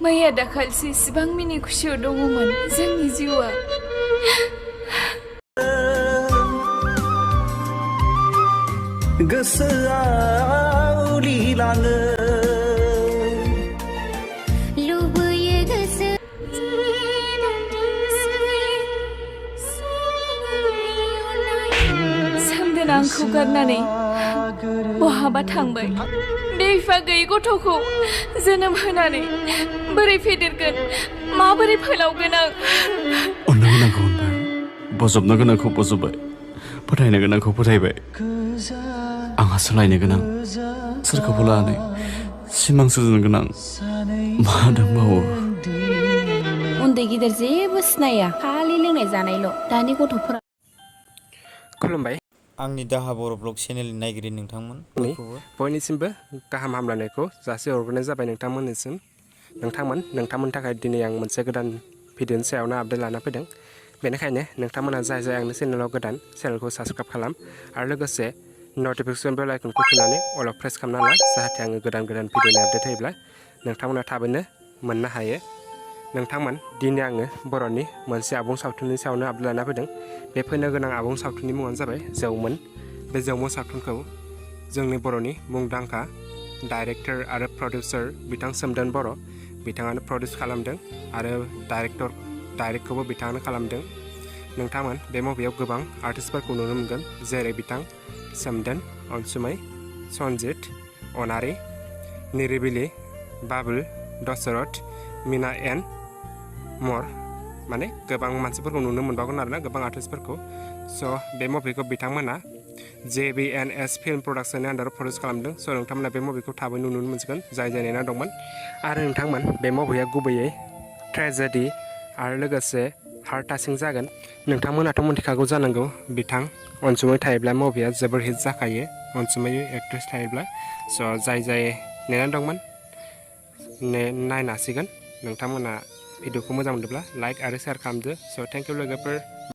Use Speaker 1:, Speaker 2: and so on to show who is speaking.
Speaker 1: मैया दाखालिसो इसिबां मिनि खुसियाव दङमोन जोंनि जिउआ।
Speaker 2: गोसोआव लिलाङो
Speaker 3: लुबैयो गोसो
Speaker 1: सोमदोना आंखौ गारनानै बहाबा थांबाय। बे बिफा गैयै गथ'खौ जोनोम होनानै बोरै फेदेरगोन, माबोरै फोलावगोन आं?
Speaker 4: अननो गोनांखौ अनबाय, बजबनो गोनांखौ बजबबाय, फोथायनो गोनांखौ फोथायबाय। आंहा सोलायनो गोनां, सोरखौबा लानानै सिमां सुजुनो गोनां मा दंबावो?
Speaker 5: उन्दै गिदिर जेबो सिनाया, खालि लोंनाय जानायल'। दानि गथ'फोरा।
Speaker 6: खुलुमबाय।
Speaker 7: आंनि दाहा बर' ब्लग चेनेलनि नायगिरि नोंथांमोन बयखौबो
Speaker 6: बयनिसिमबो गाहाम हामलायनायखौ जासिहरग्रोनाय जाबाय नोंथांमोननिसिम। नोंथांमोननि थाखाय दिनै आं मोनसे गोदान भिडिअनि सायावनो आपडेट लाना फैदों। बेनिखायनो नोंथांमोना जाय आंनि चेनेलाव गोदान, चेनेलखौ साबस्क्राइब खालाम आरो लोगोसे नटिफिकेसन बेल आइकनखौ थुनानै अलाव प्रेस खालामना ला, जाहाथे आङो गोदान भिडिअनि आपडेट होयोब्ला नोंथांमोना थाबैनो मोननो हायो। नोंथांमोन, दिनै आङो बर'नि मोनसे आबुं सावथुननि सायावनो आपडेट लाना फैदों। बे फैनो गोनां आबुं सावथुननि मुङानो जाबाय जौमोन। बे जौमोन सावथुनखौ जोंनि बर'नि मुंदांखा डाइरेक्टर आरो प्रडिउसार बिथां सोमदोन बर' बिथाङानो प्रडिउस खालामदों आरो डाइरेक्टखौबो बिथाङानो खालामदों। नोंथांमोन, बे मुभियाव गोबां आर्टिस्टफोरखौ नुनो मोनगोन, जेरै बिथां सोमदोन, अनसुमै, सनजित, अनारि, निरिबिलि, बाबुल, दशरथ, मिना एन मर, माने गोबां मानसिफोरखौ नुनो मोनबावगोन आरोना, गोबां आर्टिस्टफोरखौ। स' बे मुभिखौ बिथांमोना JBNS फिल्म प्रडाक्शननि आन्दाराव प्रडिउस खालामदों। स' नोंथांमोना बे मुभिखौ थाबैनो नुनो मोनसिगोन, जाय नेना दंमोन। आरो नोंथांमोन, बे मुभिया गुबैयै ट्रेजेडि आरो लोगोसे हार्ट टाचिं जागोन। नोंथांमोनाथ' मिथिखागौ जानांगौ, बिथां अनसुमै थायोब्ला मुभिया जोबोर हिट जाखायो, अनसुमै एक्ट्रेस थायोब्ला। स' जाय नेना दंमोन नायनो हासिगोन। नोंथांमोना भिडिअखौ मोजां मोनदोंब्ला लाइक आरो शेयार खालामदो। स' थेंक इउ लोगोफोर।